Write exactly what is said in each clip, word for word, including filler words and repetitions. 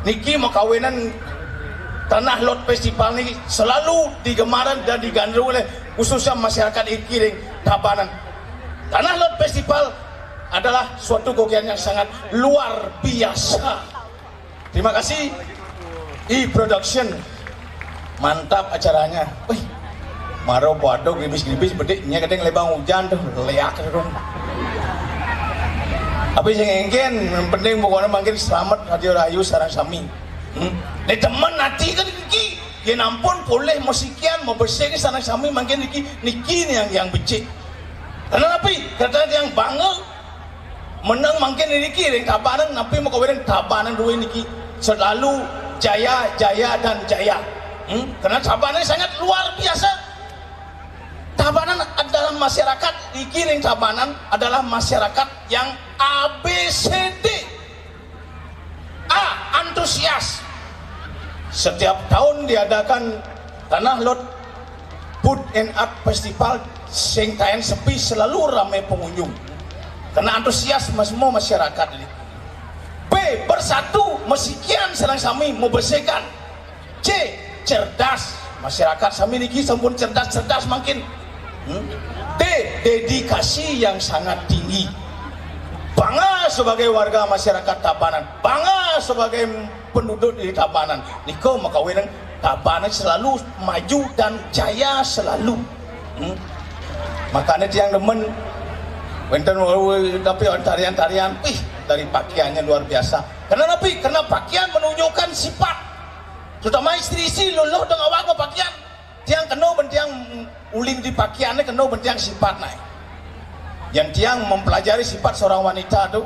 Niki makawinan Tanah Lot Festival niki selalu digemaran dan digandrung oleh khususnya masyarakat iki ring Tabanan. Tanah Lot Festival adalah suatu kegiatan yang sangat luar biasa. Terima kasih E Production. Mantap acaranya. Wih, maro pada grimis-grimis bedik nya kadang lebang hujan tuh, leak tuh. Tapi sing engken, yang penting pokoknya mangkin selamat, rahayu sareng sami. Hmm? Nek demen ati kan niki, ya ampun, polih masikian, mabesik sareng sami mangkin niki, niki nih yang, yang becik. Kenapa? Karena yang bangga menang mangkin niki ring Tabanan, napi makawinan Tabanan duwe niki selalu jaya, jaya, dan jaya. Hmm? Karena Tabanan sangat luar biasa. Tabanan adalah masyarakat, iki ring Tabanan adalah masyarakat yang A B C D. A, antusias. Setiap tahun diadakan Tanah Lot Food and Art Festival, sing taén sepi selalu ramai pengunjung. Karena antusias mas-, semua masyarakat ini. B, bersatu, masikian sareng sami, mabesikan. C, cerdas. Masyarakat sami niki sampun cerdas-cerdas mangkin. Hmm? D, dedikasi yang sangat tinggi. Bangga sebagai warga masyarakat Tabanan, bangga sebagai penduduk di Tabanan. Nika makawinan Tabanan selalu maju dan jaya selalu. Hmm? Makanya tiang demen wénten tapi tarian-tarian, ih, dari pakaiannya luar biasa. Karena napi? Karena pakaian menunjukkan sifat. Terutama istri-istri luluh dong awak pakaian. Tiang kena bentiang ulin di pakaiannya kena bentiang sifat naik. Yang tiang mempelajari sifat seorang wanita tu,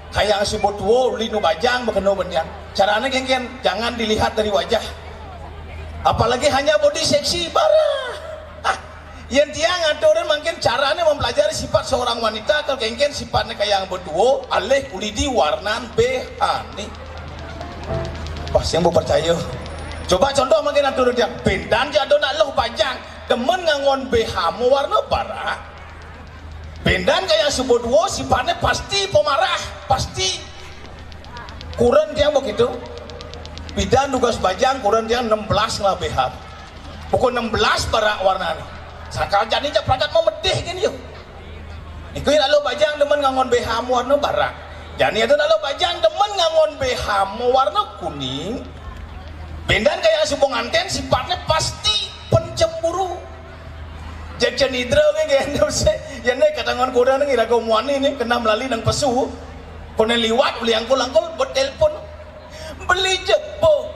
kayak si botuo ulin nu bajang berkena bentiang. Caranya kengken, jangan dilihat dari wajah. Apalagi hanya body seksi bara. Ah, yang tiang aturan mungkin caranya mempelajari sifat seorang wanita, kalau kengken sifatnya kayak yang botuo, alih ulidi warnan B H ni. Wah, siang percaya. Coba contoh mungkin aturan tiang. Bendan jado nak loh bajang, demen ngangon B H mawarna barak. Bendan kayak sebut wo sifatnya pasti pemarah, pasti. Kuren tiang begitu. Pidan tugas bajang kuren tiang enam belas lah B H. Pukul enam belas barak warnanya. Sakal jani jak peragat memedih gini yuk. Iku lalu bajang demen ngangon B H warna barak. Jani ada lalu bajang demen ngangon B H warna kuning. Bendan kayak subung anten sifatnya pasti pencemburu. Jajan idra ke gendam se. Ya ne katangan kuda nang iraga muani ni kena melali nang pesu. Konen liwat beli angkul-angkul bertelpon. Beli jebok.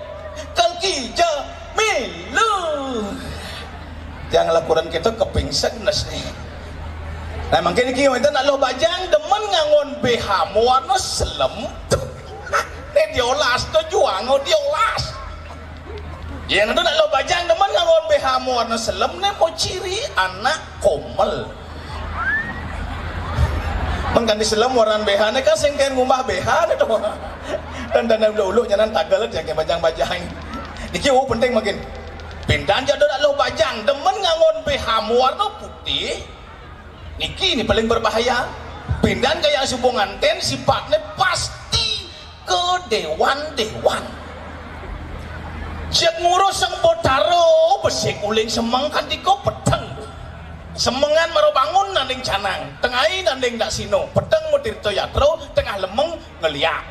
Kalki ja milu. Yang laporan kita kepingsek nes ni. Nah, mungkin iki wénten nak loh bajang demen ngangon B H warna selem. Nek diolas tu juang diolas. Yang ada nak loh bajang demen ngangon B H warna selem ne mau ciri anak komel. Mengganti selem warna B H ne kan sing kain ngumbah B H ne tu. Dan dan uluk-uluk jangan tagal dia ke bajang-bajang. Niki oh penting makin. Pindan jadul nak loh bajang demen ngangon B H warna putih. Niki ni paling berbahaya. Pindan kayak subung anten sifatnya pasti ke dewan-dewan. Cek ngurus sang botaro besik uling semeng kantika peteng. Semengan maro bangun nanding canang, tengai nanding dak sino, peteng mutirta yatro, tengah lemeng ngeliak.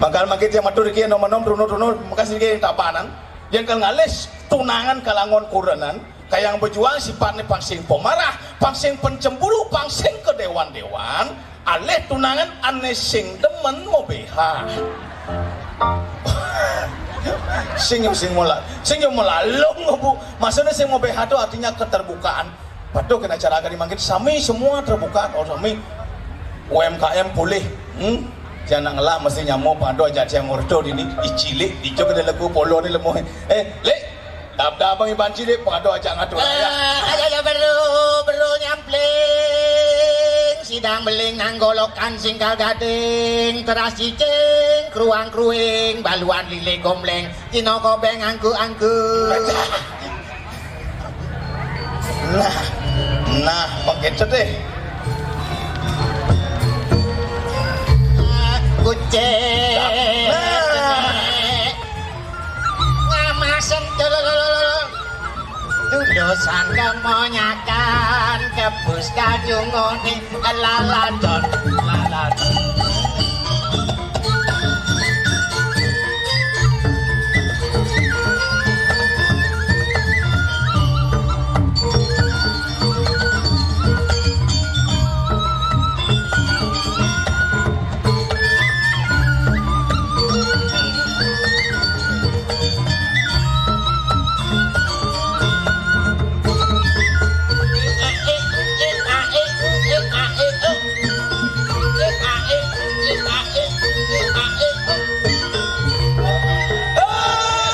Mangkal mangkit yang matur iki nom-nom truno-truno mekas iki tapanan. Yang kal ngalis tunangan kalangon kurenan, kayang bejuang sifatnya pangsing pemarah, pangsing pencemburu, pangsing ke dewan-dewan, alih tunangan ane sing demen mau B H. Sing yo sing mola, sing yo melalung bu. Maksudnya sing mau B H tu artinya keterbukaan. Patuh kena cara kali mangkit sami semua terbuka kalau sami U M K M boleh. Hmm? Jangan ngelak mesti nyamuk pado aja yang ngordo ini icilik ijo kena leku polo ni lemoh. Eh, lek Dap-dap Bang Iban cilik pengado ajak ngatur ya. Ah, ada ada beru beru nyampling sidang beling nang golokan singkal gading teras cicing kruang kruing baluan lile gombleng tino kobeng angku angku. Nah, nah, begitu deh. Kucing. Nah. Ngamasen dulu. Tulusan kemonyakan kebus kacungone laladon, laladon.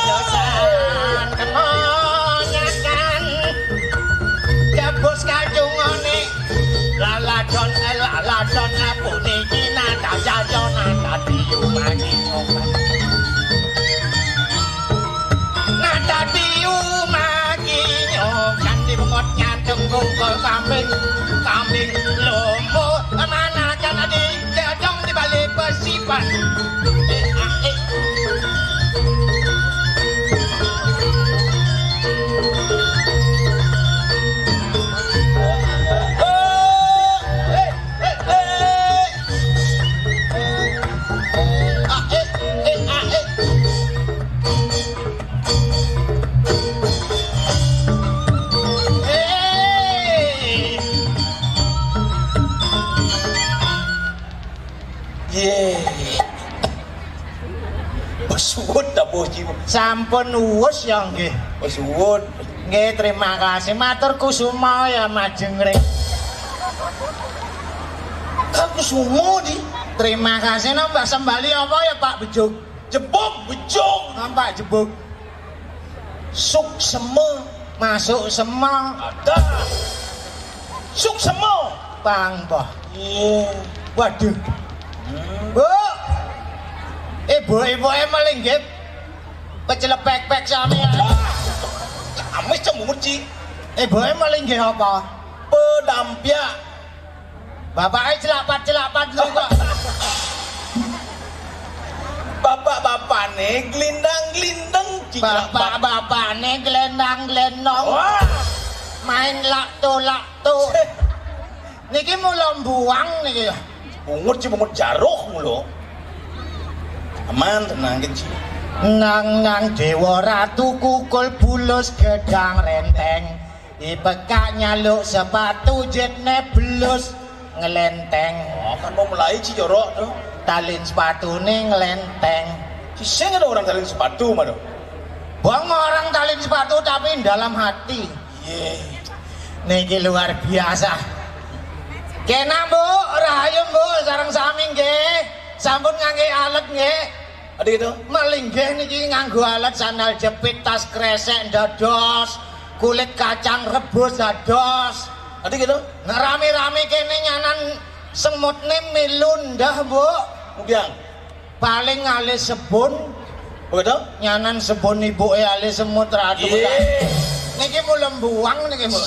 Dosan kemonyakan. Gabus kacungane. Laladon, eh, laladon puniki nata jaja, nata diu magi nyokan. Nata diu magi nyokan, dipungut nyantung bungkul kambing, kambing lombo, manakan adi jadong di balik besipan. Eh, ah, eh. Ye. Wes suwun ta, Bu Ji? Sampun uwus ya nggih. Wes suwun. Nggih, terima kasih. Matur kusuma ya majeng ring. Kang Kusuma di. Terima kasih, nambah sembali apa ya, Pak Bejug? Jebug, Bejug. Nampak jebug. Suksema. Masuk sema. Ada. Suksema. Pang, Mbah. Iya. Waduh. Hmm. Bu. Ibu-ibu emang linggih. Pecelepek-pek sami ya. Wah, kamis cemuci. Ibu emang linggih apa? Pedampiak. Bapake celapat-celapat lho kok. Bapak-bapakne glindang-glindeng, Ci Celapat. Bapak-bapakne glendang-glendong. Wah. Main lakto-lakto. Niki mula mbuang niki ya. Bungut, Ci, bungut jaruh mula. Aman, tenang, Ci. Nang nang Dewa Ratu kukul bulus gedang renteng. Ipekak nyaluk sepatu jetne belus ngelenteng. Oh, kan mau mulai, Ci, jorok tuh. Talin sepatune ngelenteng. Ci, sing ada orang talin sepatu, mano? Bang, orang talin sepatu tapi dalam hati. Iya. Niki luar biasa. Kena, Bu, rahayu, Bu, sareng sami nggih. Sampun ngangge alet nggih. Ada gitu? Malinggih niki nganggo alat sandal jepit, tas kresek dados, kulit kacang rebus dados. Ada gitu? Nah, rame-rame kene nyanan semutne milu ndah, Bu. Kemudian? Paling alih sebun. Begitu? Nyanan sebun ibuke alih semut ratu. Iya. Niki mula mbuang niki, Bu.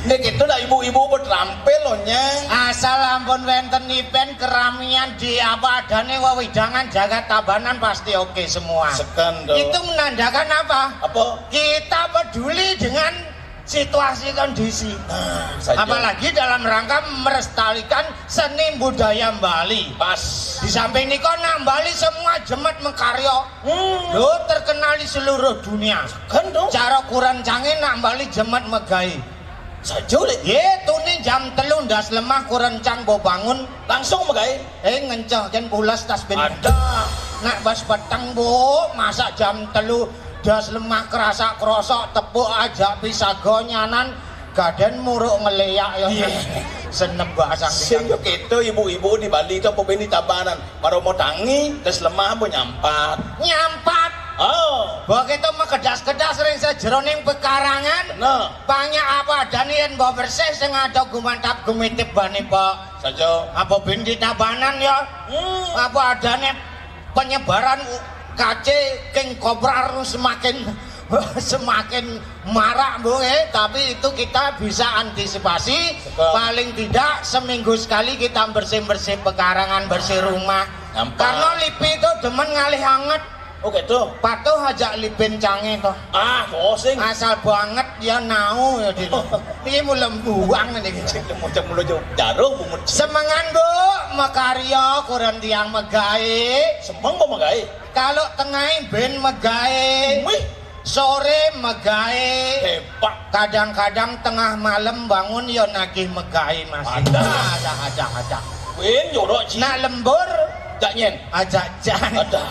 Nek itu dah ibu-ibu buat rampil loh, Nyang. Asal ampun wenten event keramian di apa adane wewidangan jagat Tabanan pasti oke semua. Seken tuh. Itu menandakan apa? Apa? Kita peduli dengan situasi kondisi. Nah, saja. Apalagi dalam rangka melestarikan seni budaya Bali. Pas. Di samping nika nak Bali semua jemet mekarya. Hmm. Lho, terkenal di seluruh dunia. Kan dong. Cara kurancange nak Bali jemet megai. Saja, Lek. Ye, tuni jam telu ndas lemah kurencang bo bangun. Langsung megai. Eh, ngenceh ken pulas tas ben. Ada. Nak bas peteng, Bu, masak jam telu das lemah kerasak kerosok tepuk aja pisago nyanan gaden muruk ngeleyak ya. Iya. Senep bahasa. Sing yo gitu, ibu-ibu di Bali itu apa beni Tabanan? Maromo tangi, terus lemah apa nyampat? Nyampat. Oh. Begitu megedas-gedas ring sejeroning pekarangan. Nah. Banyak apa adane yen mbok bersih sing ada gumantap gumitip bani, Pak. Saja. Apa beni Tabanan ya? Hmm. Apa adane penyebaran u-, kace king koprar semakin Semakin marak, Bu, eh, tapi itu kita bisa antisipasi. Paling tidak seminggu sekali kita bersih-bersih pekarangan, bersih rumah. Karena lipi itu demen ngalih anget. Oh, gitu. Patuh aja lipin cange to. Ah, pusing. Asal banget ya nau ya di. Ini mulem buang ini. Cek mulu jarum bungut. Semengan, Bu, makarya kurang tiang megae. Semeng apa megae? Kalau tengai ben megae. Wih. Sore megae. Hebat. Kadang-kadang tengah malam bangun ya nagih megae masih. Ada. Ada, ada, ada. Win jorok, Ci. Nak lembur. Cak nyen. Ajak jan. Ada.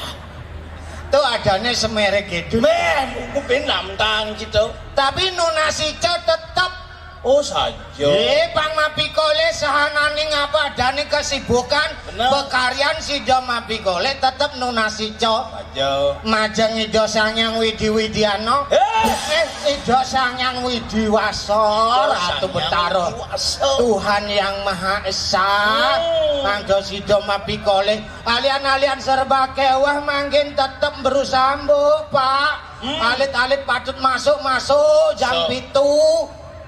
Tuh adanya semerek gitu. Meh, aku pin namtang gitu. Tapi nunasica tetep. Oh, saja. Eh, pang mapikole sahanane ngapa adane kesibukan. Bener. Pekaryan sida mapikole tetep nunasica. Saja. Majeng Ida Sang Hyang Widi Widiana. Eh. Eh, Ida Sang Hyang Widi Wasa, Ida Ratu Sang Hyang Betara. Widi Wasa. Tuhan Yang Maha Esa. Hmm. Mangga sida mapikole. Alian-alian serba kewah mangkin tetep berusaha, Mbok, Pak. Hmm. Alit-alit patut masuk, masuk jam So. pitu.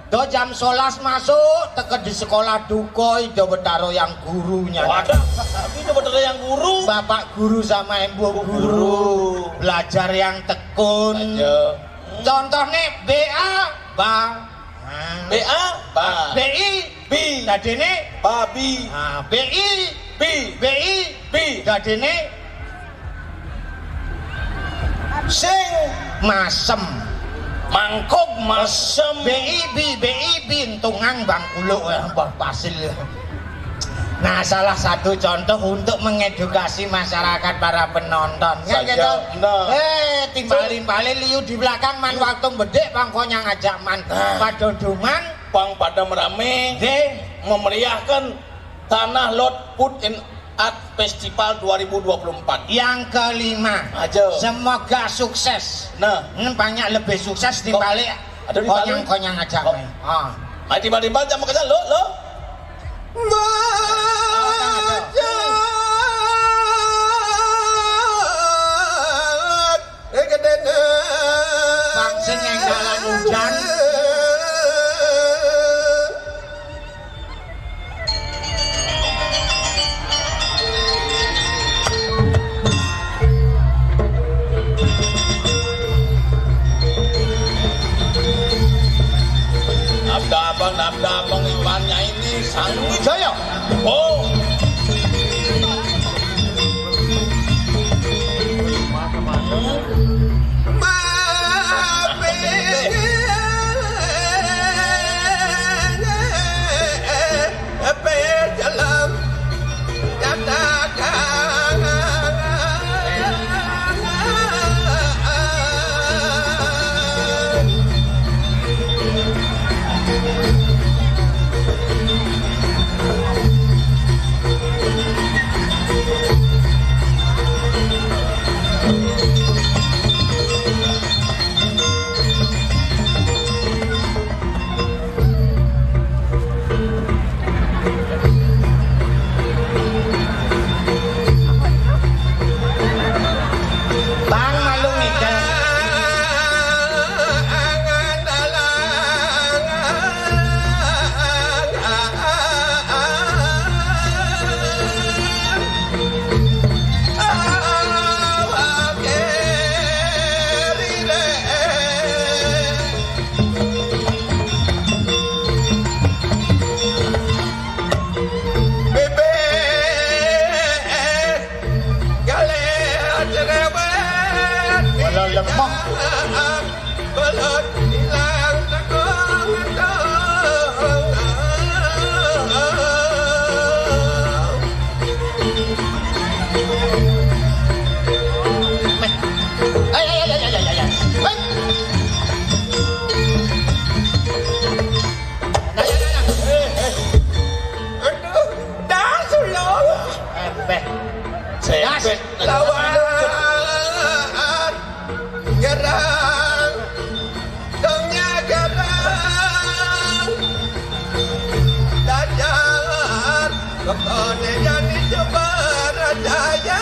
Do jam sebelas masuk, teka di sekolah duka, Ida Betara yang gurunya. Waduh, tapi Ida Betara yang guru. Bapak guru sama Ibu guru. Guru. Belajar yang tekun. Aja. Contohnya B A, ba. B A, ba. B I, bi. Dadine? Babi. Ah, B I, bi. B I, bi. Dadine? Sing. Masem. Mangkuk masem. B I, bi, B I, bi, entungang bangkuluk, eh, mbah pasil. Nah, salah satu contoh untuk mengedukasi masyarakat para penonton. Kan saja, gitu? Nah. Eh, timbal-timbale liu di belakang man waktu bedik pang konyang ajak man. Nah. Padha duman. Pang pada merame. Nggih. Memeriahkan Tanah Lot Food and Art Festival dua ribu dua puluh empat. Yang kelima. Aja. Semoga sukses. Nah. Hmm, banyak lebih sukses di balik ada di konyang-konyang aja. Oh. Ah. Ayo timbal-timbal jam kerja lo, lo. Macet. Bang sing enggalan udan. Abda abang, abda abang, iwannya ini sanggup. Jaya. Oh. Bang malu ngidal. Wala lemah. Aduh, dah sulo. Embeh. Sempit. Lawan gerang, dongnya gerang, dajar, pokoknya jadi coba rajaya.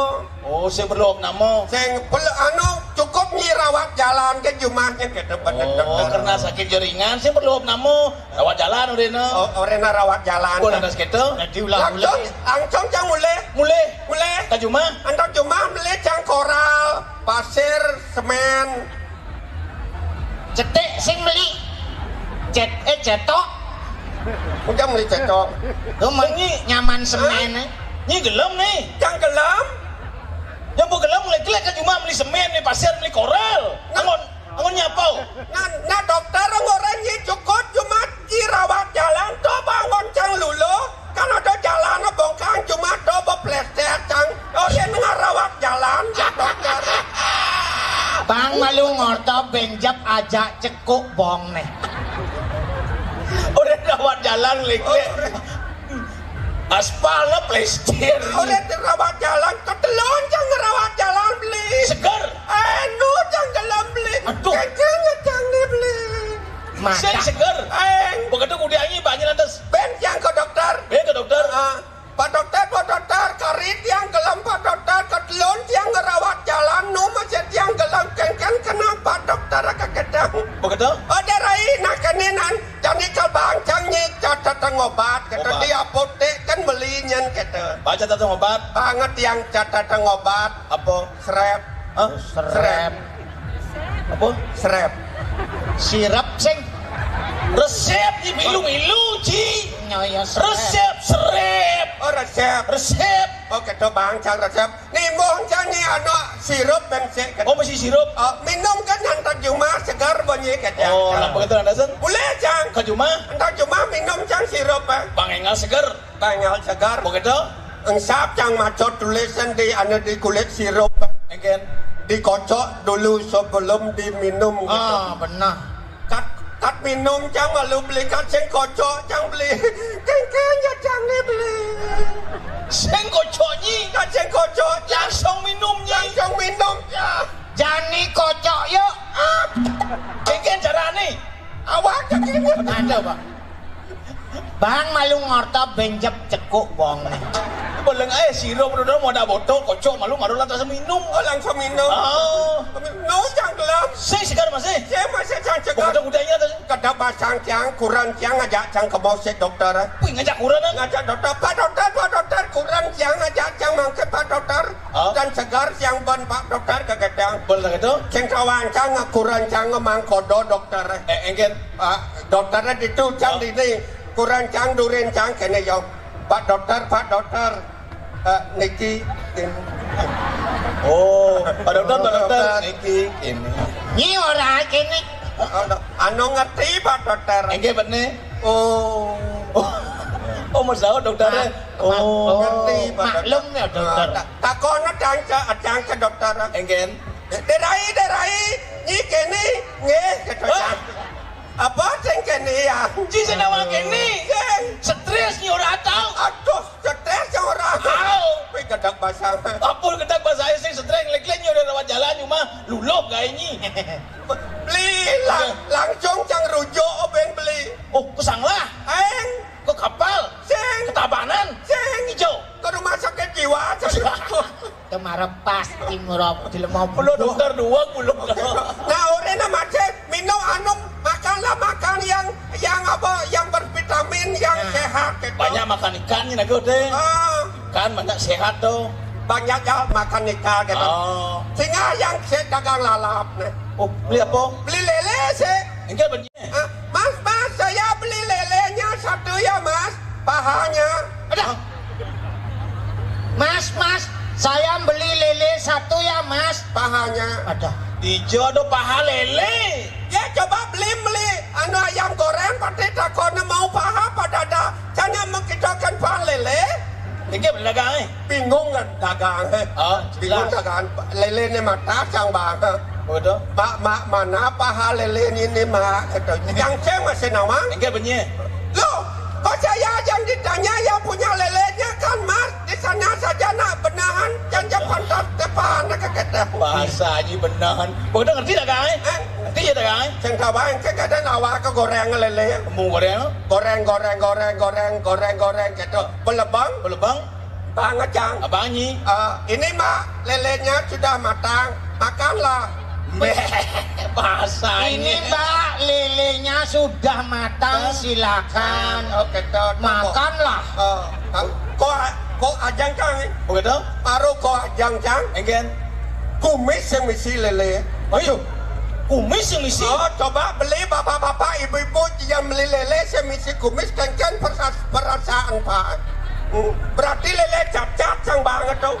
Oh, sing perlu opname. Sing perlu, anu, cukup nyi rawat jalan ke jumahnya gitu, bener. Oh, dokter. Karena sakit jaringan, sing perlu opname. Rawat jalan udah no. Oh, orena rawat jalan. Boleh atas gitu. Jadi ulah mulih. Langsung, langsung cang mulih. Mulih. Mulih. Ka jumah. Antar jumah beli cang koral, pasir, semen. Cetik sing meli. Cet, eh, cetok. Udah meli cetok. Lu mah nyaman semen, eh. Nyi gelem nih. Cang gelem. Yang bu gelem mulai kelek ka jumah meli semen, meli pasir, meli koral. Nah. Angon, angon nyapa? Nah, nah, dokter, ngoran nyi cukup cuma dirawat jalan to bangun cang lulu. Kan ada jalan bongkang cuma to beplester cang. Oh, dia ngarawat jalan, ya, dokter. Bang malu ngorto benjep aja cekuk bong nih. Udah rawat jalan, lik, lik. Aspalnya plester. Udah rawat jalan, ketelon cang ngerawat jalan, beli. Seger. Anu, cang gelem, beli. Aduh. Kenceng, cang nih, beli. Mata. Sing seger. Eng. Begitu kudiangi banyak lantas. Ben cang ke dokter. Ben ke dokter. Ah. Pak dokter, Pak dokter, kari tiang gelem, Pak dokter, ketelun tiang ngerawat jalan, nu masih tiang gelem, kengkeng kenapa dokter kagedang? Begitu? Oh, darai, nah, kene nan, jani ke bangcang nyi, catat obat, kata. Obat. Di apotek kan beli nyen, kata. Baca catat obat. Banget yang catat obat. Apa? Serep. Hah? Serep. Apa? Serep. Sirep, sing. Resep, di milu-milu, Ji. Nyoyo serep. Resep, serep. Oh, resep. Resep. Oh, keto bangcang resep. Nimbung cang ni anu sirup ben sik. Oh, mesti sirup. Oh, minum kan yang terjumah segar bunyi kecang. Oh, lah begitu, landasan? Boleh, cang. Ka jumah? Entar jumah minum cang sirup, eh. Bang Engal seger. Tanggal segar. Begitu? Engsap cang maca tulisan di anu di kulit sirup. Engken. Dikocok dulu sebelum diminum gitu. Ah, benar. Kat, kat minum cang malu beli, kat sing kocok cang beli. Kengkeng ya cang ni beli. Sing kocok nyi. Kat sing kocok cang. Langsung minum nyi. Langsung minum ya. Jani kocok yuk. Ah. Engken carane. Awak cang ini. Ada, Pak. Bang malu ngorto benjep cekuk bong nih. Boleh, eh, sirup dulu mau ada botol, kocok malu, malu lantas minum. Oh, langsung minum. Ah. Minum cang gelem. Sing segar masih. Sing masih cang segar. Bukan udahnya tuh. Kada basang cang, kurang cang aja cang ke bosek dokter. Wih, ngajak kurang, ah? Ngajak dokter, Pak dokter, Pak dokter, kurang cang aja cang mangke Pak dokter. Ah? Dan segar cang ben Pak dokter kagedang. Boleh gitu? Ceng kawan cang, kurang cang mangkodo dokter. Eh, engken. Pak dokter itu cang. Ah. Dini. Kurang cang durin cang kene yo. Pak dokter, Pak dokter. Eh, niki, ini. Oh, Pak dokter, Pak dokter, niki, ini. Nyi ora kene. Anu, anu ngerti, Pak dokter. Nggih, bener. Oh. Oh, oh, Mas Daud dokter. Mak-, oh. Ngerti, Pak dokter. Maklum ya, dokter. Ah, ta-, takono cang ke, cang ke dokter. Engken. Derai, derai, nyi kene, nggih, kata cang. Apa sing kene ya? Ji sing nawang kene. Sing. Stres nyi ora tau. Aduh, stres ya ora. Au. Wih, gedek basang. Apa gedek basang sing stres, lek-lek nyi ora rawat jalan, cuma luluh gawe nyi. Beli lah, langsung cang rujuk obeng beli. Oh, kesang lah. Eng. Kok kap-, Kemarepas timurop jelema. Pulo dokter dua pulo. Nah, orena macet, minum anu, makanlah makan yang, yang apa, yang bervitamin, yang Nah. sehat gitu. Banyak makan ikan ni naga teh. Ah. Ikan banyak sehat tuh. Banyak ya makan ikan gitu. Oh. Sehingga yang saya dagang lalap nih. Oh, beli apa? Beli lele sih. Enggak beli. Ah, Mas, Mas, saya beli lelenya satu ya, Mas. Pahanya. Ada. Mas, Mas, saya beli lele satu ya, Mas. Pahanya. Ada. Ijo ada paha lele. Ya, coba beli, beli. Anu ayam goreng, pasti takutnya mau paha pada ada. Canya mau kita kan paha lele. Ini beli dagang, eh? Bingung kan dagang, eh? Oh, Bingung jelas. dagang. Lele ni mata sang bang. Betul. Mak, mak, mana paha lele ni, ni, mak? Kata, yang saya masih nawang. Enggak benyeh. Loh, kok saya yang ditanya yang punya lelenya kan, Mas? Di sana saja nak benahan, jangan pantas depan, kata. Bahasa aja benahan. Betul ngerti tak, Kang? Eh? Ngerti ya, tak, Kang? Sing kawan, ke kadang awak ke goreng lele. Mau goreng? Goreng, goreng, goreng, goreng, goreng, goreng, gitu. Belebang. Belebang? Bang Ajang. Abang Nyi. Eh, ini, Mak, lelenya sudah matang. Makanlah. Meh, bahasa Ini, ini. Mbak, lelenya sudah matang, Hah? silakan. Oh, gitu. Makanlah. Eh, eh, kok, kok Ajang, Kang? Oh, gitu? Baru kok Ajang, Kang? Enggak. Kumis yang misi lele. Waduh. Kumis yang misi? Oh, coba beli bapak-bapak, ibu-ibu yang beli lele, saya misi kumis, kengken persa-, perasaan, Pak. Hmm, berarti lele cacat sang banget tuh.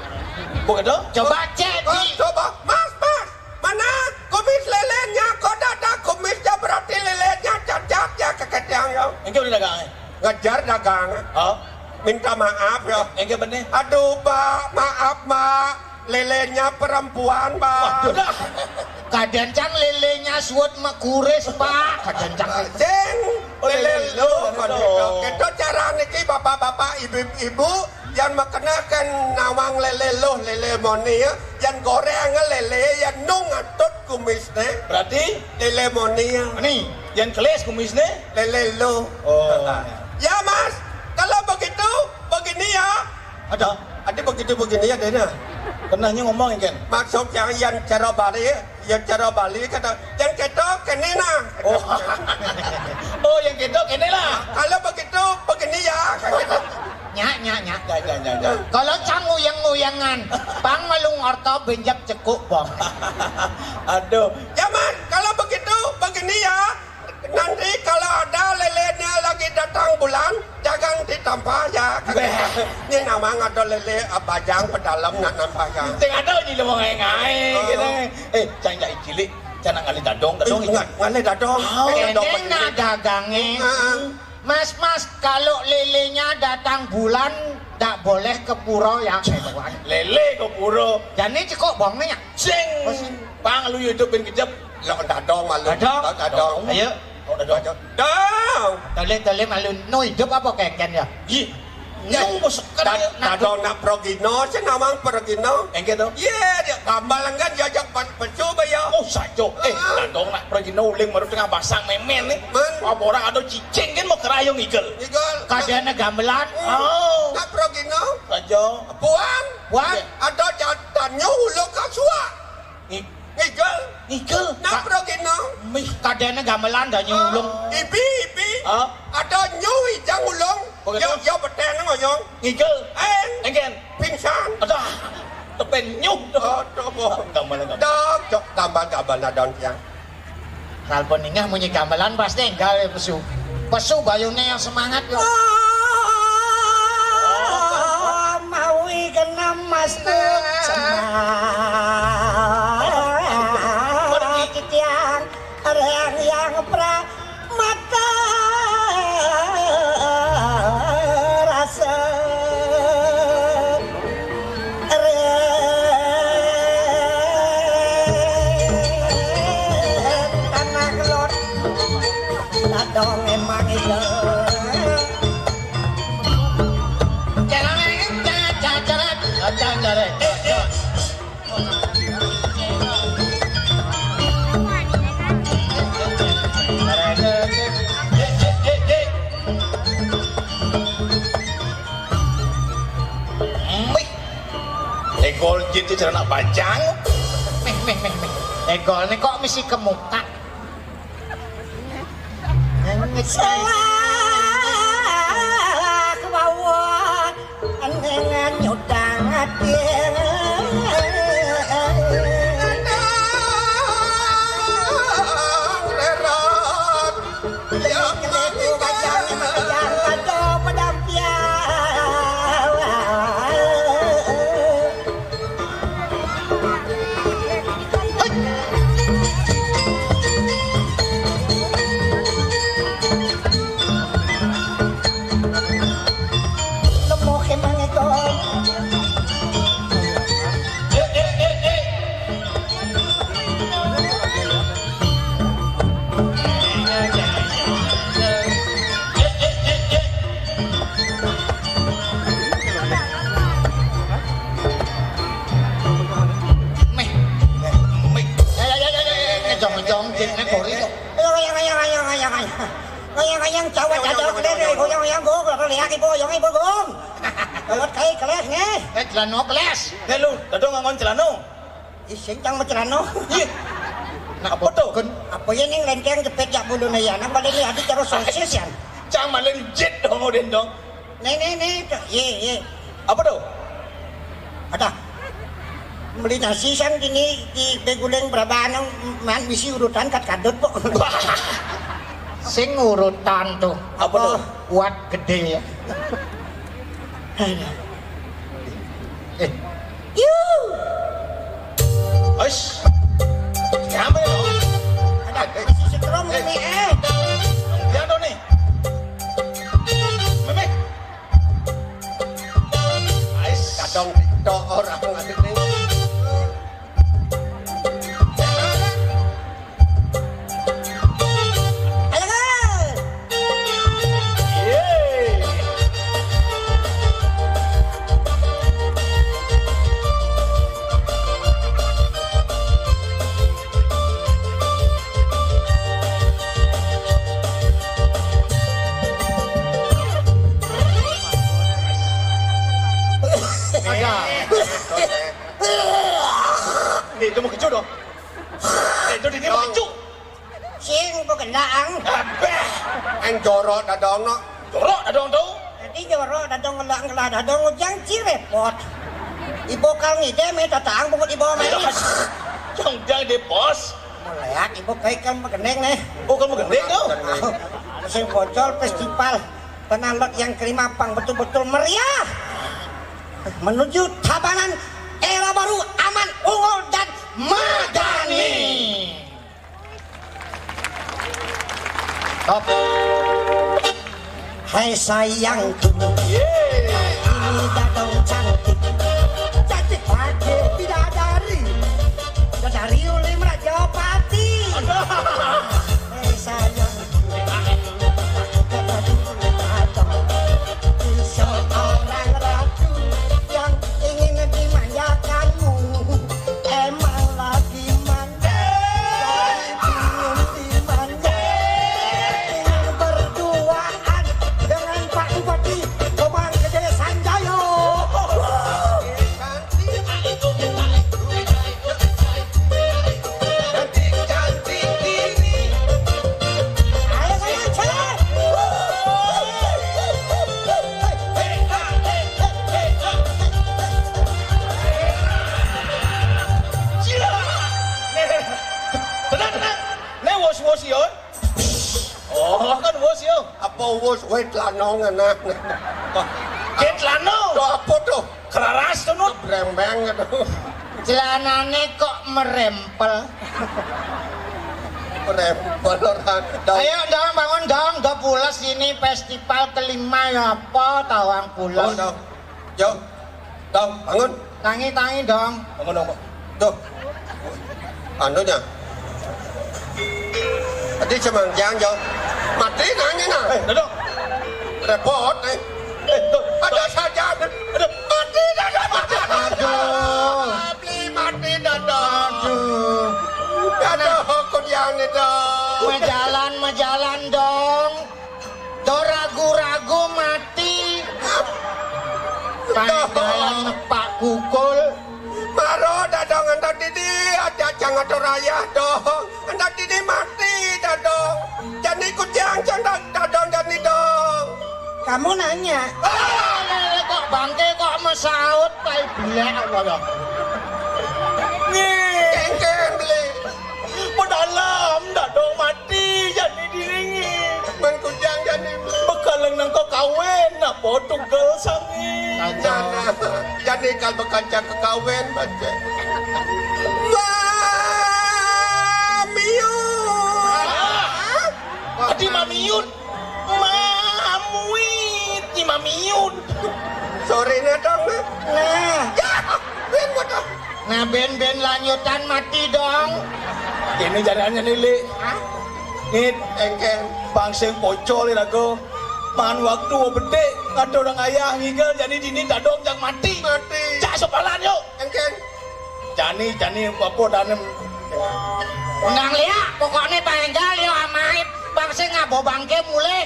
Begitu? Coba cek Oh, di coba, Mas, Mas, mana kumis lelenya? Kok ada kumisnya? Berarti lelenya cacat ya, keketiang ya. Enggak udah dagang, eh? Ngejar dagang. Oh. Minta maaf ya. Enggak bener. Aduh, Pak, maaf, Pak. Lelenya perempuan, Pak. Waduh, dah. Kadang cang lelenya suat makuris, Pak. Kadang cang. Sing Oh, lele lele lo, lo, kan lele gitu. lo. Gitu cara niki bapak-bapak, ibu-ibu yang makenakan nawang lele lo, lele moni ya. Yang goreng lele, yang nung atut kumis deh. Berarti? Lele moni ya. Ini, yang kelis kumis deh? Lele lo. Oh. Ya, Mas, kalau begitu, begini ya. Ada. Ada begitu begini ya, Dena. Kenanya ngomong, kan? Maksud yang, yang cara Bali, yang cara Bali kata, yang ketok kene nah. Oh. Oh, yang ketok kene lah. Kalau begitu, begini ya. Nyak, nyak, nyak. Ya, ya, ya, ya. Kalau cang nguyang-nguyangan, pang malung orto benjak cekuk bong. Aduh. Ya, Man, kalau begitu, begini ya. Nanti kalau ada lelenya lagi datang bulan, jangan ditampah ya. Beh. Ini nama ada lele, ah, bajang pedalem nak nampah ya. Sing ada ni lo mau ngai-ngai, Oh. gitu. Eh, cang jai cilik, cang nak ngalih dadong, dadong Ih, itu. nga-, ngalih dadong. Oh. Ngalih dadong Kene begini. nak dagange. Ah. Mas, Mas, kalau lelenya datang bulan, tak boleh ke pura ya, gitu kan. Lele ke pura. Jadi cekuk bongnya. Sing. Oh, sing. Pang lu YouTube bin kejep. Lo dadong malu. Dadong. Dadong. Ayo. Oh, dadong. Dadong. Dong. Tole, tole malu. Nu hidup apa keken ya? Ih. Ya, Nung bos da-, kena dadong nak progino, sing nawang progino. Enggak tuh. Iya, dia gambalan kan diajak pas pesu ba ya. Oh, sajo. Eh, Ah. dadong nak progino uling baru tengah basang memen nih. Men. Wah, orang ada cicing kan mau kerayong igel. Igel. Kadana gamelan. Hmm. Oh. Nak progino. Sajo. Puan. Puan. Iya. Ada jatanya ulo kasua. Ngi- Ngigel. Ngigel. Nak Ka- progino. Mih, kadene gamelan dah nyulung. Ibi, ibi. Ah. Ada nyui jang ulung. Begitu. Yo, yo, beten ngoyong. Ngigel. Eng. Engen. Pingsan. Adah. Tepen nyuh. Aduh, boh. Gamelan, gamelan. Dok, cok, tambah gamelan dong, tiang. Kalpun ningah munyi gamelan pasti enggak ya, pesu. Pesu bayune yang semangat, yo. Oh, mawi genam mas tu semangat. Titiang reng yang pra mata rasa. Ren tanah lot, ladong emang ilo. Jangan main, jangan, jangan, jangan. Jangan, jangan. Eh, eh. Gol jit celana panjang. Meh, meh, meh, meh. Egolne kok mesti kemukak? Salah kemauan, enengan nyudang ati. Ya, keleku bajang, bajang, bajang, pedang piawai. Lemah emang itu. Meh. Meh. Ya, ya, ya, ya, ya, ya, ngejong-ngejong, jin, ngegori kok. Ayo, ayo, ayo, ayo, ayo, ayo. Ayo, ayo, cawat ada keliru, goyang, goyang, gong, kalau lihat ibu, yang ibu, gong. Lewat kai kelas, nih. Eh, celano kelas. Eh, lu, dadong ngangon celano. Ih, sing cang macelano. Iya. Nak apa tuh? Kan apa ya ning lenteng jepit jak bulu ya? Nang balik ni adi terus sosis ya. Cang maling jit dong, Udin dong. Nih, nih, nih, tuh. Iya, iya. Apa tuh? Ada. Beli nasi san kini di beguling berapa anu man misi urutan kat kadut, Pok. Sing urutan tuh. Apa tuh? Kuat gede ya. Eh. Yuh. Ais. Siapa ya? Ada isi setrum ini, eh. Ya, tuh nih. Meme. Ais. Kadang tok orang ada nih. Ada. Nih, itu mau kecu dong. Eh, itu dia mau kecu. Sing pegendaang. Abeh. Eng jorok dadong no. Jorok dadong tuh. Jadi jorok dadong ngelak ngelak dadong ujang ci repot. Ibu kal ngide me tatang bungut ibu me. Jong jang di pos. Melihat ibu kayak kan pegendeng nih. Oh, kan pegendeng tuh. Sing bocor festival Tanah Lot yang kelima pang betul-betul meriah. Menuju Tabanan era baru aman, unggul dan madani. Top. Hai sayangku, ini dadong cantik. Cantik pakai bidadari. Bidadari oleh Raja Pati. Hai sayangku, seorang ratu yang ingin dimanjakanmu. Emang lagi manja, lagi pingin dimanja. Ingin berduaan dengan Pak Bupati Gobang Gede Sanjayo. Ayo, ayo, cek. Tenang, tenang. Nek wos-wos ya. Oh, kan wos ya. Apa wos wae celana ngene? Ke celana. Tuh apa tuh? Keraras tuh, Nut. Brembeng gitu. Celanane kok merempel? Merempel orang. Ayo, Dong, bangun, Dong. Udah pulas ini festival kelima ya apa? Tawang pulas. Oh, Dong. Yo. Dong, bangun. Tangi, tangi, Dong. Bangun, Dong. Tuh. Anunya. Tadi cemang jang, Dong. Mati nanya nah. Eh, duduk. Repot, eh. Eh, tuh. Ada saja. Aduh. Mati dah, dah, mati dah. Aduh. Mati, mati dah, dah. Aduh. Aduh, kudiang nih, Dong. Majalan, majalan, Dong. Do ragu-ragu mati. Panggalan nepak kukul. Dini ada jangan raya dong. Anak dini mati dah dong. Jadi kujang jangan dah dong, jadi dong. Kamu nanya. Ah, lele kok bangke kok mesaut, tai bulek apa ya? Nih. Kengkeng beli. Pedalam dah dong mati, jadi dini. Men kujang jadi. Bekaleng nang kok kawin, apa tugel sangi? Nah, jadi kal bekanca kekawin, baca. Mamiut. Adi mamiut. Mamuit, ni mamiut. Sorry nih dong. Nah. Ya, ben bodoh. Nah, ben-ben lanjutan mati dong. Ini jalannya nili. Hah? Nit, engken. Bang sing pocol iraga. Man waktu bedhe, ada orang ayah ngigel, jadi dini dadong jang mati. Mati. Cak sepalan yuk. Engken. Jani, jani apa danem. Undang liak, pokoknya banggal yo amai bang sing ngabo bangke mulih.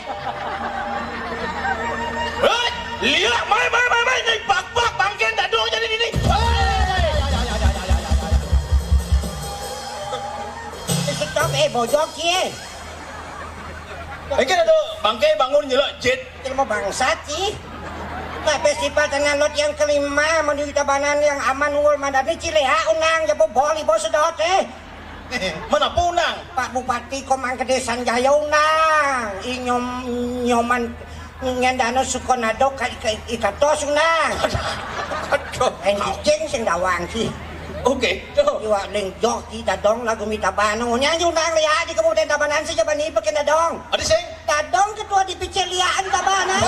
Hei, liak, mai, mai, mai, mai, ning bak-bak bangke dadong jadi dini. Hei. Stop, eh, bojok, kie. Iki ada bangke bangun nyelok jit. Ilmu bangsat, sih. Nah, festival tanah lot yang kelima menuju Tabanan yang aman, unggul, madani, cilea unang, jabo boli bos sedot, eh. Mana punang? Pak Bupati Komang Gede Sanjaya unang. I nyom, nyoman ngendano Sukonado ka, ka, ikatos unang. Aduh. Enjing sing dawang, sih. Oke, tuh. Iwak ning joki dadong lagu mita banu. Nyanyi unang liak di Kabupaten Tabanan sih, coba nih bikin dadong. Ada sing? Dadong ketua D P C liakan Tabanan.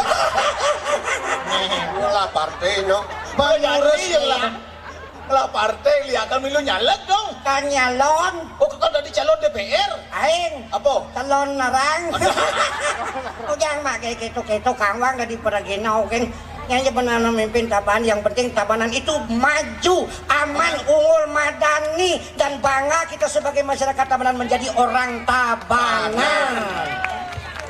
Lah partai no. Bang Urus ya lah. Lah partai liakan milu nyaleg dong. Kan nyalon. Oh, kau tadi calon D P R? Aing. Apa? Calon narang. Ujang mak kayak gitu-gitu kang wang dari peragina, oke. Yang sebenarnya mimpin Tabanan, yang penting Tabanan itu maju, aman, unggul, madani, dan bangga kita sebagai masyarakat Tabanan menjadi orang Tabanan.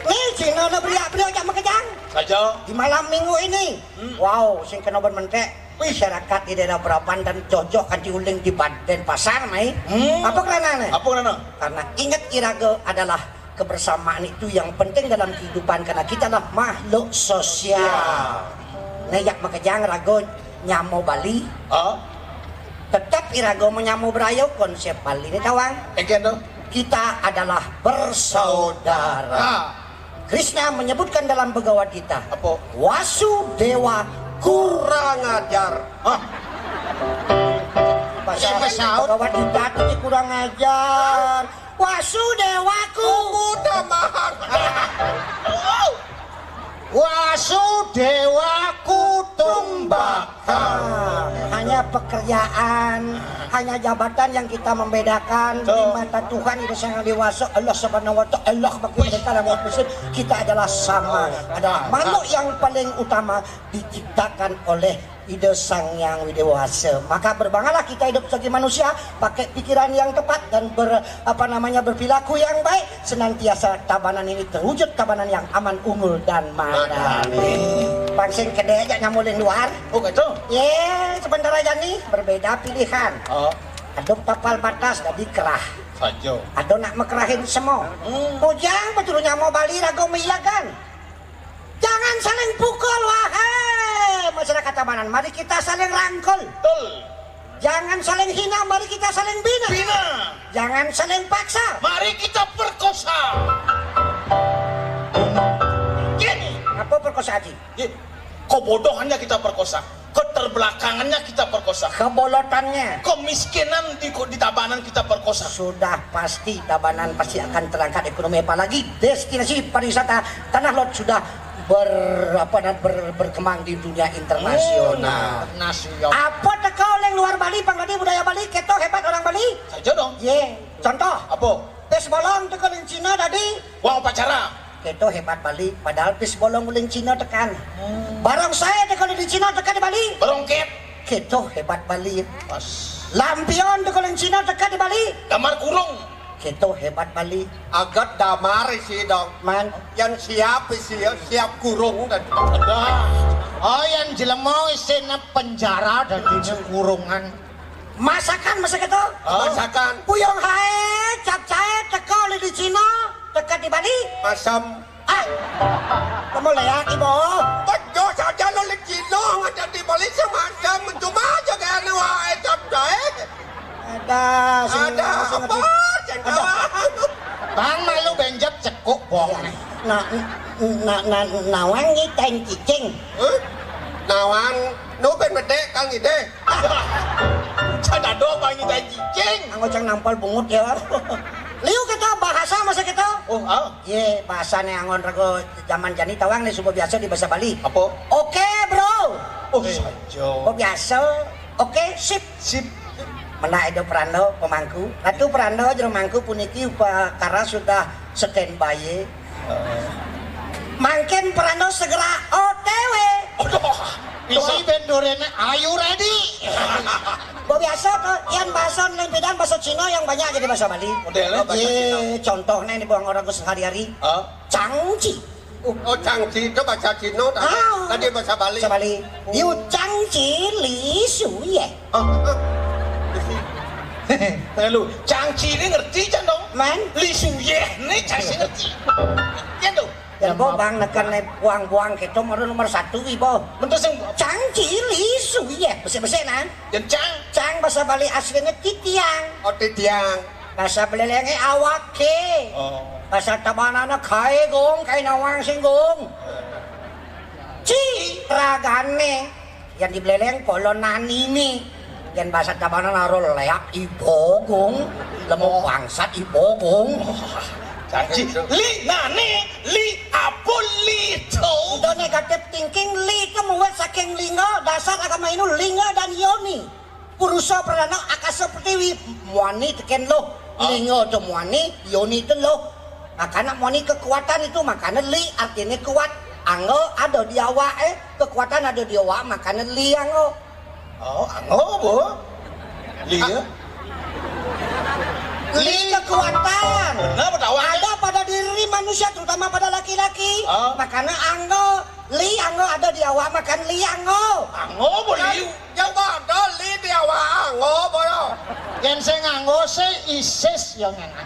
Nih, Cina udah beriak-beriak jam kejang. Saja. Di malam minggu ini. Hmm. Wow, sing kena mentek. Wih, masyarakat di daerah Berapan dan Jojoh kan diuling di Bad-, Denpasar, mai. Hmm. Apa karena nih? Apa karena? Karena ingat iraga adalah kebersamaan itu yang penting dalam kehidupan karena kita adalah makhluk sosial. Ya. Nah, yak makejang raga nyamo Bali. Ah. Tetap iraga menyamo berayo konsep Bali ini tawang. Eken tuh. Kita adalah bersaudara. Ah. Krishna menyebutkan dalam Bhagavad Gita. Apa? Wasu Dewa kurang ajar. Ah. Bahasa Bhagavad Gita itu kurang ajar. Wasu Dewaku. Udah mahal. Wasu Dewaku tumbakar. Hanya pekerjaan, hanya jabatan yang kita membedakan di mata Tuhan itu sangat dewasa. Allah Subhanahu wa Ta'ala, kita adalah sama, adalah makhluk yang paling utama diciptakan oleh Ida Sang Yang Widewasa. Maka berbanggalah kita hidup sebagai manusia, pakai pikiran yang tepat dan ber, apa namanya, berperilaku yang baik, senantiasa Tabanan ini terwujud Tabanan yang aman, unggul dan madani. Pangsing kede aja nyamulin luar. Oh gitu. Ye, sebentar aja nih, berbeda pilihan. Oh. Ada tapal batas jadi kerah. Saja. Ada nak mekerahin semua. Hmm. Ujang betul nyamo Bali raga meiyakan. Jangan saling pukul, wahai masyarakat Tabanan. Mari kita saling rangkul. Betul. Jangan saling hina, mari kita saling bina. Bina. Jangan saling paksa. Mari kita perkosa. Gini. Apa perkosa, Haji? Gini. Kebodohannya kita perkosa. Keterbelakangannya kita perkosa. Kebolotannya. Kemiskinan di, di Tabanan kita perkosa. Sudah pasti Tabanan pasti akan terangkat ekonomi, apalagi destinasi pariwisata Tanah Lot sudah ber, apa, dan ber, berkembang di dunia internasional. Hmm, nasional. Apa teka oleh luar Bali, pang tadi budaya Bali, keto hebat orang Bali. Saja dong. Ye, contoh. Apa? Pis bolong teka oleh Cina tadi. Wang upacara. Keto hebat Bali, padahal pis bolong uling Cina tekan. Hmm. Barong saya teka uling Cina tekan di Bali. Barong ket. Keto hebat Bali. Pas. Lampion teka uling Cina tekan di Bali. Damar kurung. Keto hebat Bali. Agat damar isi dong. Man. Yang siap isi, siap kurung dan. Ada. Oh, yang jelema isine penjara dan kurungan. Masakan masa gitu? Hah? Masakan. Puyung hae, capcae teka li di Cina, teka di Bali. Masem. Ah. Kamu lihat, Ibu. Betul saja lo li Cina, ada di Bali semasem. Cuma aja kayak anu wae, capcae. Ada, sing, ada sing apa? Ngerti. Ada. Bang malu benjep cekuk bong. Iya. Nah, nah, nah, nah, nawang ngitain cicing. Hah? Nawang, nu ben bedek kang ide. Cadado bang ngitain cicing. Anggo cang nampol bungut ya. Liu kita bahasa masa kita. Oh, ah. Ye, bahasa nih anggon rego zaman jani tawang nih suba biasa di bahasa Bali. Apa? Oke, bro. Oh, saja. Oh, biasa. Oke, sip. Sip. Mena edo perando pemangku. Ratu perando jero mangku puniki upakara sudah standby. Mangkin perando segera O T W. Aduh. Isi bendorene ayu ready. Bo biasa to, yang bahasa lempidan bahasa Cina yang banyak jadi bahasa Bali. Modele bahasa Cina. Ye, contohnya ini buang orang sehari-hari. Hah? Cangci. Oh, cangci itu bahasa Cina, tadi, ah, tadi bahasa Bali. Bahasa Bali. Oh. Yu cangci li su ye. Oh, oh. Lalu, cangci ini ngerti kan dong? Man? Li su ye, ini cangci ngerti. Iya tuh. Ya, bo, bang, nekan nih buang-buang kita nomor, nomor satu, ibu. Bentar, sing cangci li su ye. Besek-besek, nan. Dan cang. Cang bahasa Bali aslinya titiang. Oh, titiang. Bahasa Belelenge awake. Oh. Bahasa Tabanana kae gong, kae nawang sing gong. Ci ragane. Yang di Beleleng polo nanine. Yang bahasa Tabanana ro leak ibogong. Lemo bangsat ibogong. Janji. Li nane, li apa li to? Itu negatif thinking, li itu muat saking linga, dasar agama Hindu linga dan yoni. Purusa pradana akasa pertiwi, muani teken loh. Ah. Linga to muani, yoni to loh. Makana muani kekuatan itu, makana li artinya kuat. Anggo ada di awak, eh, kekuatan ada di awak, makana li anggo. Oh, anggo, Bu. Li, ya? Li kekuatan. Kenapa tahu? Ada pada diri manusia, terutama pada laki-laki. Ah. Makana anggo, li anggo ada di awak, makana li anggo. Anggo, Bu, li. Yang ada li di awak anggo, boyo. Yang saya nganggo, saya isis yang nganggo.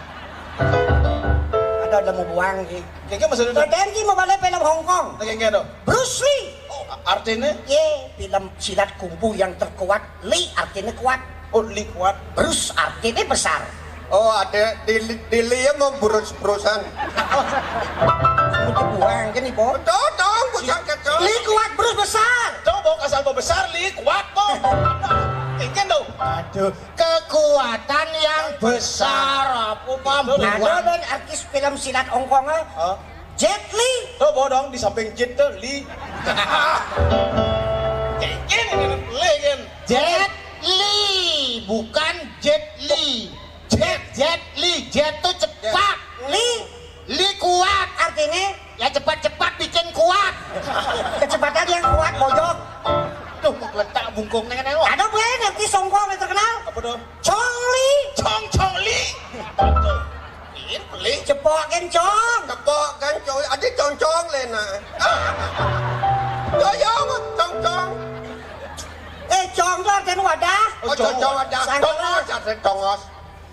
Ada, ada mau buang, Ki. Kayaknya maksudnya. Tadi mau balik film Hong Kong. Kayaknya tuh. Bruce Lee. Oh, artinya? Ye, film silat kungfu yang terkuat. Li artinya kuat. Oh, li kuat. Bruce artinya besar. Oh, ada di, di li ya mau burus-burusan. Mau dibuang kan, Ibu? Betul dong, bukan kecil. Li kuat, Bruce besar. Tuh, mau kasar mau besar, li kuat, mau. Ikan tuh. Aduh, kekuatan yang besar, apa pambuan? Ada ben artis film silat Hong Kong, eh? Hah? Jet Li. Tuh, bodong di samping Jet tuh, Li. Kayak gini, kan? Li, kan? Jet Li, bukan Jet Li. Jet, Jet Li, Jet tuh cepat. Li. Li kuat. Artinya? Ya cepat-cepat bikin kuat. Kecepatan yang kuat, bojok. Tuh, mau letak bungkung neng neng. Ada gue nanti songkong yang terkenal. Apa tuh? Cong Li. Cong, Cong Li. Ini beli. Cepok kencong. Cepok kencong. Ada congcong, Lena. Yo, yo, congcong. Eh, cong tuh artinya wadah. Oh, congcong wadah. Sangkal. Tongos, ada tongos.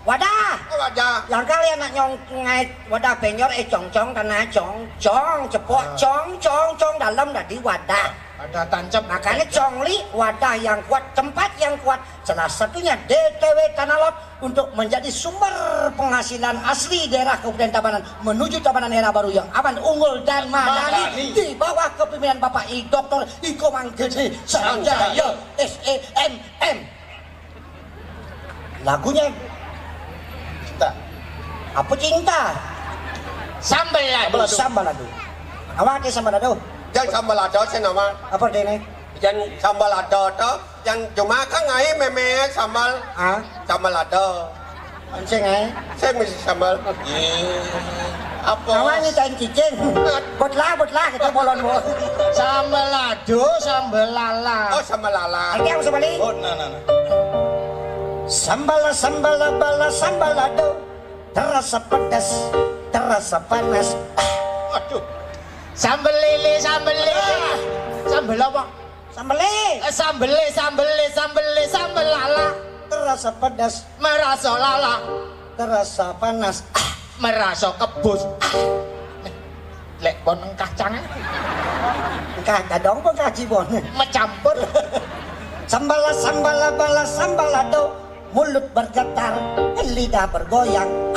Wadah. Oh, wadah. Yang kali anak nyong ngait wadah penyor, eh, congcong tanah cong, cong, cepok, ah, cong, cong, cong, dalam tadi wadah. Ada tancap. Makanya cong li wadah yang kuat, tempat yang kuat. Salah satunya D T W Tanah Lot untuk menjadi sumber penghasilan asli daerah Kabupaten Tabanan menuju Tabanan era baru yang aman, unggul dan madani. Madani. Di bawah kepemimpinan Bapak I Doktor Iko Manggede Sanjaya, S E M M. Lagunya cinta. Apa cinta? Sambal lado. Sambal lado. Apa arti sambal lado? Jangan sambal lado, saya nama. Apa artinya? Jangan sambal lado, toh. Yang cuma kan ngai meme sambal. Ah? Sambal lado. Sing, eh? Saya mesti sambal. Iya. Apa? Kawan ini tain cicing. Botlah, botlah, kita bolon, bo. Sambal lado, sambal lala. Oh, sambal lala. Arti apa sambal ini? Oh, nah, nah, nah. Sambal, sambal, bala, sambal lado. Terasa pedas, terasa panas. Aduh. Sambal lele, sambal lele. Ah. Sambal apa? Sambal lele. Eh, sambal lele, sambal lele, sambal lele, sambal lala. Rasa pedas, merasa lalah, terasa panas, merasa kebus. Lek pon engkah cang. Engkah dadong pon kaji pon. Mencampur. Sambala, sambala, bala, sambalado. Mulut bergetar, lidah bergoyang.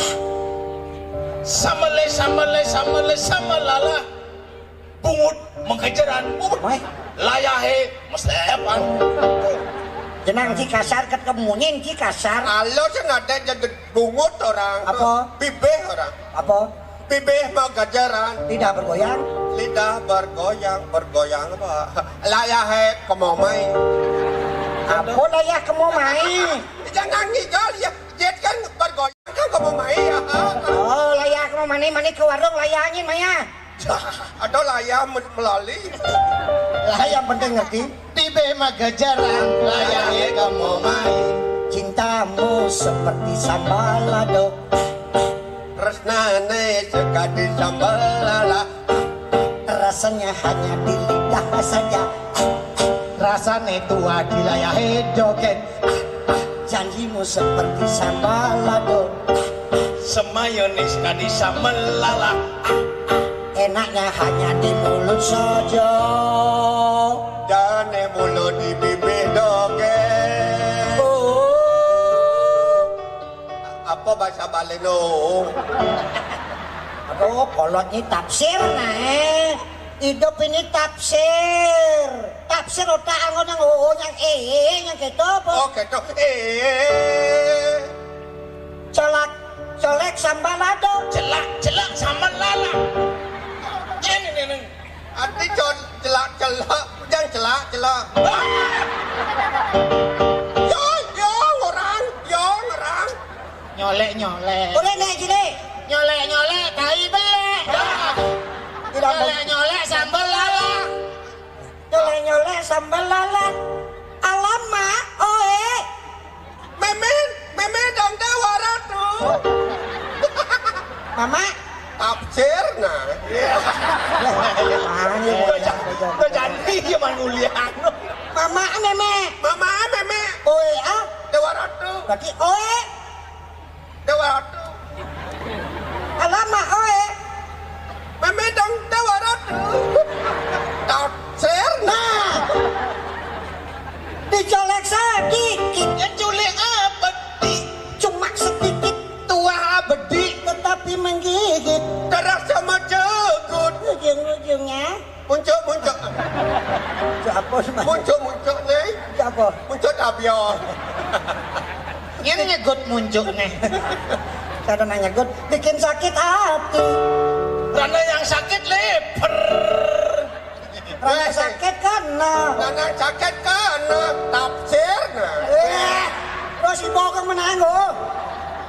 Sambele, sambele, sambele, sambalala. Bungut mengkejeran. Weh. Layahe meslepan. Jenang ci kasar ket kemunyin ci kasar. Alo sing ada jadi bungut orang. Apa? Bibih orang. Apa? Bibih mengkejeran. Lidah bergoyang. Lidah bergoyang, bergoyang apa? Layahe kemomai. Apa layah kemomai? Jangan ngigol ya. Jet kan bergoyang kan kemomai ya. Oh, layah kemomai, mani ke warung layahnya maya. Ada layah melali. Lah yang penting ngerti. Tibe magajaran layahe kemomai. Cintamu seperti sambal lado. Resnane sekadi sambal lala. Rasanya hanya di lidah saja. Rasane tua di layahe dogen. Janjimu seperti sambal lado. Semayone sekadi sambal lala. Enaknya hanya di mulut saja. Dane mulut di bibir dogen. Oh. Apa bahasa Bali no? Aduh, kolot ni tafsir nah. Hidup ini tafsir. Tafsir otak angon yang oo yang ee yang gitu apa? Oh, gitu. Eh. Colak, colek sambal lado. Celak, celak sambal lala. Ini, ini, ini. Arti con celak, celak, jangan celak, celak. Yo, yo, orang, yo, orang. Nyolek, nyolek. Boleh naik gini? Nyolek, nyolek, tai belek. Tidak mau. Nyolek, nyolek, sambal lala. Nyolek-nyolek sambal lala. Alamak, oe. Meme, meme dong Dewa Ratu. Mama. Tafsir nah. Mana? Lo jadi ya manulian. Mama, meme. Mama, meme. Oe, ah. Dewa Ratu. Berarti oe. Dewa Ratu. Alamak, oe. Meme dong Dewa Ratu. Tafsir nah. Dicolek sedikit. Ya, culik apa, Di? Cuma sedikit. Tua bedik. Tetapi menggigit. Terasa menjegut. Ujung-ujungnya. Muncuk, muncuk. Muncuk apa, Mas? Muncuk, muncuk, nih. Muncuk apa? Muncuk tabiong. Ini nyegut muncuk, nih. Saya nanya, Gut, bikin sakit hati. Karena yang sakit lever. Rasa sakit kena. Karena sakit kena. Tafsir nah. Eh, terus ibu kan menang, oh.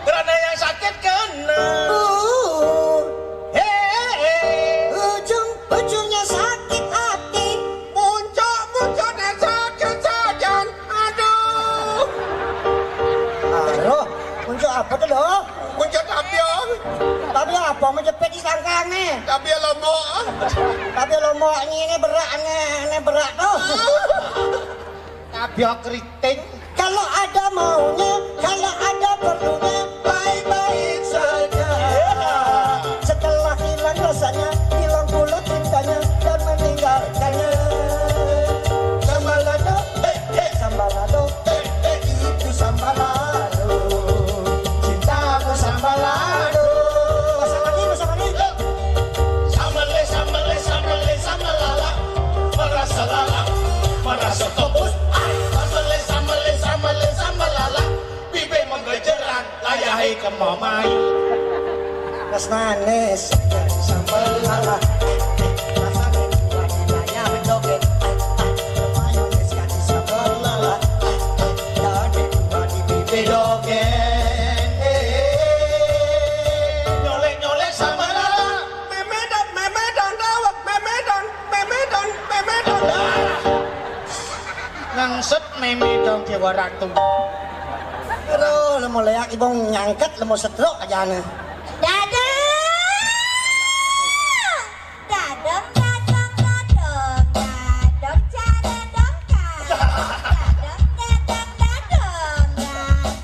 Karena yang sakit kena. Uh. Hei. Ujung-ujungnya sakit hati. Muncul-munculnya sakit sajan. Aduh. Aduh, muncul apa tuh, loh? Muncul tabiong. Tabiong apa? Menjepit di sangkang nih. Tabiong lombok. Tabiong lombok ini, ini berat nih, ini berat tuh. Tabiong keriting. Kalau ada maunya, kalau ada perlunya, baik-baik saja. Setelah hilang rasanya, hilang pula cintanya dan meninggalkannya. Sambal lado, eh, eh, sambal lado, eh, eh, itu sambal lado. Cintamu sambal lado. Masa lagi, masa lagi. Sambale, sambale, sambale, sambalala. Merasa lala, merasa kebus. Sambale, sambale, sambale, sambalala. Bibir menggejeran, layahe kemamai. Rasane segar sambal lala. Rasane buah di layar doget. Mayones kaki sambal lala. Jadi buah di bibir doget. Nyolek-nyolek sambal lala. Memedan, memedan, dawet, memedan, memedan, memedan. Ngangset meme dong Dewa Ratu. Aduh, lemo leak ibong nyangket, lemo setruk aja nih. Dadong! Dadong, dadong, dadong, dadong, jare dongkang. Dadong, dadong, dadong, dadong.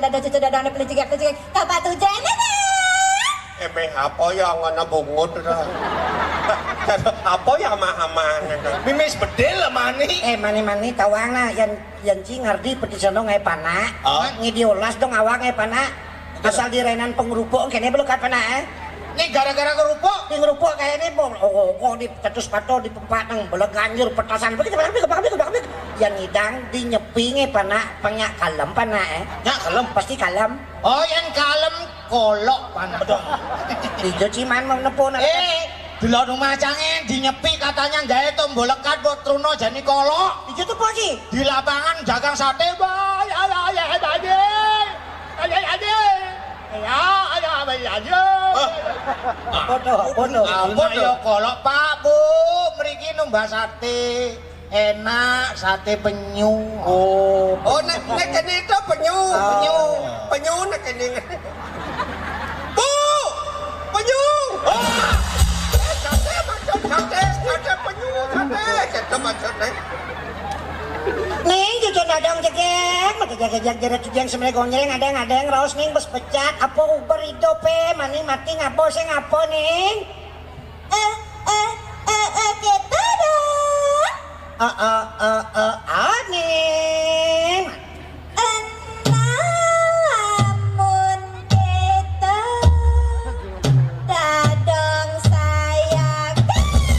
dada cucu dada anu pelicik pelicik. Kapatujan. Eh, meh apa ya ngono bungut to? Apa ya amah-amah ngono? Mimis bedil lah mani. Eh, mani-mani tawang nah, yang yang ci ngerti peti sono ngai panak. Oh. Ngidi olas dong awak ngai panak. Asal direnan pengerupuk kene belum kapan eh? Ini gara-gara kerupuk. Di ngerupuk kayak ini bong. Oh, kok di tetus pato di pempat nang bela ganjur petasan begitu begitu begitu begitu. Yang ngidang di nyepi ngai panak, penyak kalem panak eh. Nyak kalem. Pasti kalem. Oh, yang kalem kolok panak. Betul. Ijo ciman mau nepo nak. Eh, delok rumah cange di nyepi katanya gawe tombo lekat buat Truno jani kolok. Ijo tuh poci. Di lapangan dagang sate, Bay. Ayo, ayo, ayo, ayo. Ayo, ayo, ayo. Ya, ayo, ayo, ayo. Foto, foto. Apa ya kolok, Pak, Bu? Mriki numbas sate. Enak sate penyu. Oh. Oh, nek nek kene itu penyu, penyu. Penyu nek kene. Bu, penyu. Oh. Sate maksud sate, sate penyu, sate. Sate maksud nek. Ning, cucu dadong jegeng, mati jegeg jeret jeng semene gonyeng, adeng adeng raos ning bes pecat, apa uber idup e, mani mati ngapa sing apa ning? Eh, eh, eh, eh, kita dong. Eh, eh, eh, eh, aning. Lamun kita dadong saya kena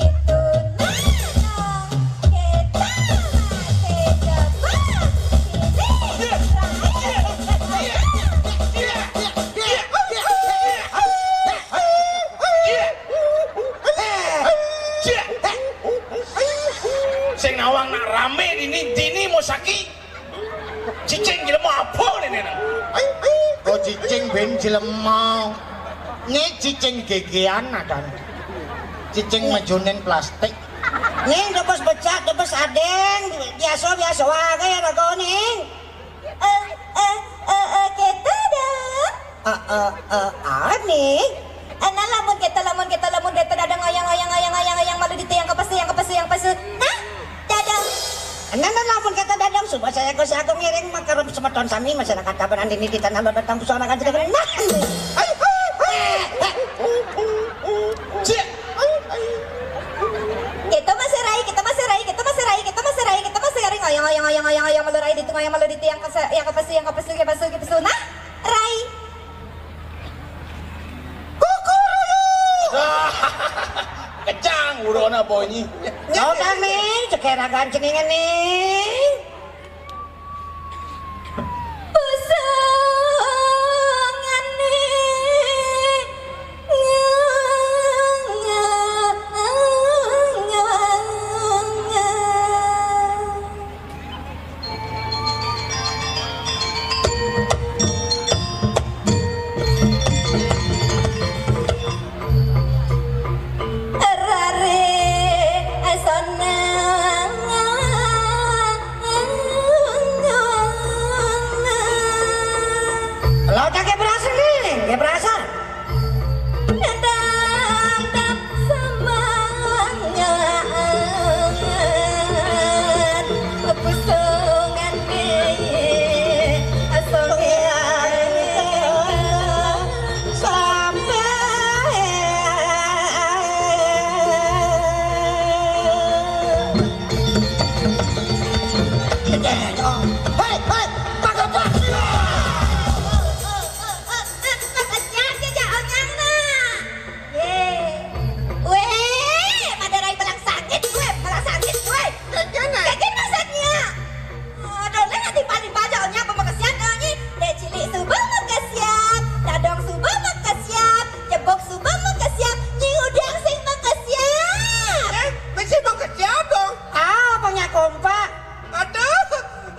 itu nanong kita mati depan sini. Sing nawang nak rame dini, dini mau sakit. Cicing jelema apa ni, ni? Oh, cicing ben jelema. Ni cicing gegean adan. Cicing majunin plastik. Ning debes becak, debes adeng, biasa-biasa wae ya raga ning. Eh, eh, eh, eh, kita dah. Eh, eh, eh, ane. Eh, nah, lamun kita, lamun kita, lamun kita dadang oyang, oyang, oyang, oyang, oyang, malu ditiang ke pesi, yang ke pesi, yang pesi. Nah, dadang. Nah, nah, lamun kita dadang, suba saya ke saya ngiring makarep semeton sami masyarakat kabanan ini di tanah lo datang pusana kan tidak kena. Nah, ane. Hai, hai, hai. Cik. Kita masih rai, kita masih rai, kita masih rai, kita masih rai, kita masih rai, ngoyong, ngoyong, ngoyong, ngoyong, ngoyong, malu rai di tengah, yang malu di tiang, yang ke pesi, yang ke pesi, yang ke pesi, yang ke pesi, nah, rai. Kukuruyuk. Kencang, urona bunyi. Kau tami, cekeragan ceningan ning. Pusungane. Rare sonang. Laut kayak berasa nih, kayak berasa. Tetap semangat. Pusungan nih, songe sampai. Hei, hei, pakai. Ye. Weh, pada rai belang sangit gue, belang sangit gue. Kayak gini maksudnya. Aduh, leh nanti paling banyak nya apa makasiat nya. Dek cilik suba makasiat, dadong suba makasiat, jebok suba makasiat, nyi udang sing makasiat. Eh, mesti makasiat dong. Ah, banyak kompak. Aduh,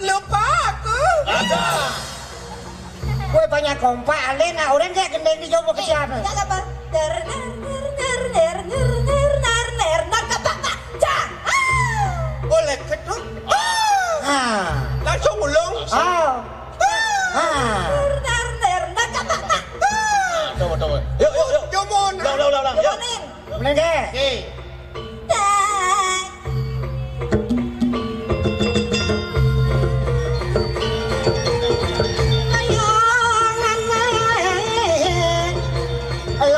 lupa aku. Aduh. Kowe banyak kompak, Alin, nak orang kayak gendeng di jowo ke siapa? Enggak apa. Der, der, der, der, der, der, der, der, der, der, der, der, der, der, ah! Oleh ketuk. Ah. Langsung ulung. Ah. Ah. Der, der, der, der, der, der, der, der. Coba, coba. Yuk, yuk, yuk. Coba, nah. Ulang, ulang, ulang, ulang. Yuk. Ulang, deh. Oke.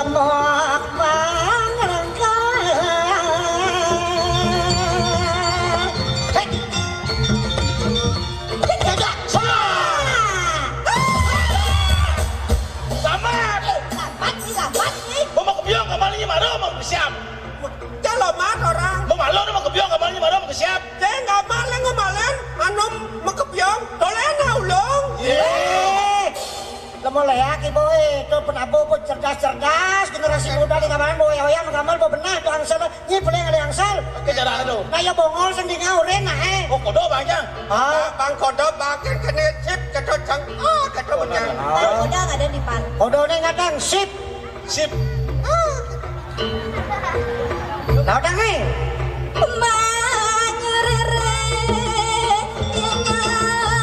Lemah pangrengkah. Hei. Sama. Lambat nih, lambat nih. Mau, mau kebiong, kamalnya marah, mau siap. Jalo mat orang. Mau malu nih, mau kebiong, kamalnya marah, mau siap. Saya nggak maling, nggak maling. Anu, mau kebiong, tolena ulung. Ye. Lemo leak ibu, eh, itu penabuh pun cerdas-cerdas, generasi muda di kamarnya bawa oyang, menggambar, bawa benah, tuh angsal, nyi boleh ngalih angsal. Oke, cara anu. Nah, ya bongol sendiri ngaurin, nah, eh. Oh, kodok, Bang, Jang. Ah. Bang, kodok, Bang, kene sip, kedo jeng, ah, kedo benyang. Bang, kodok ada di pan. Kodok ini ngadang, sip. Sip. Laut tangi. Manyerere yang ngaliung.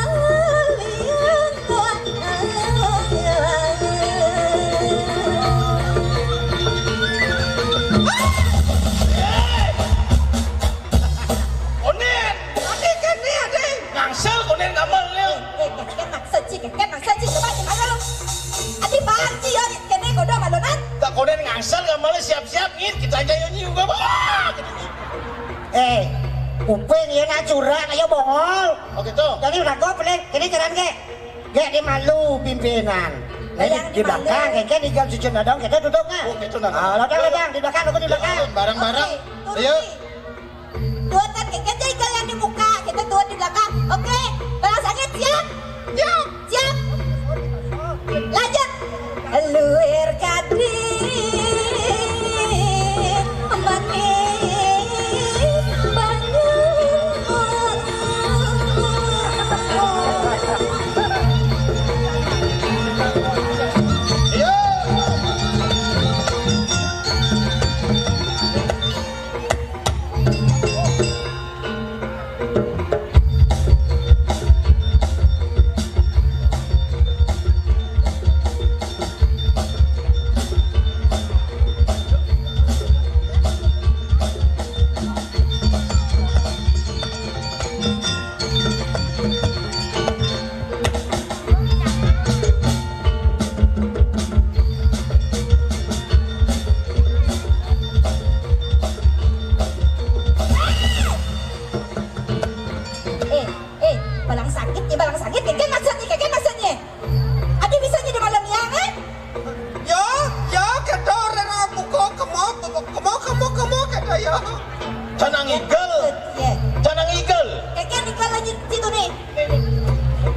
Onen. Ade kene, ade. Ngangsel konen ngamel, Lil. Eh, eh, eh, maksud cik, eh, maksud cik, coba cik, maksud lu. Adi banci ya, kene kodo malunan. Tak konen ngangsel ngamel siap-siap ngit, kita aja yo nyium, wah, gitu. Eh, kuping ya nak curang, ayo bongol. Oh, gitu. Jadi udah kau pilih, ini jalan ke. Gak di malu pimpinan. Nah, yang di di malu. Belakang, kayak di jam cucu nadong, kita duduk, nah. Oh, gitu, nah. Ah, ladang, ladang, di belakang, aku di belakang. Bareng-bareng. Oke, turun ayo. Nih. Tuan kan kayak kita ikal yang di muka, kita tuan di belakang. Oke, belas angin siap? Siap. Siap. Lanjut. Luir kadin manis banyu. Canang igel. Ye. Canang igel. Keke ni kalau situ ni.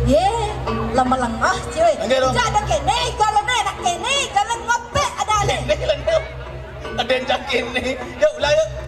Ye, lama lengah cuy. Enggak dong. Ada kene, kalau ni nak kene, kalau ngopek ada ni. Ini lah ni. Ada yang jakin ni. Yuk, ulah yuk.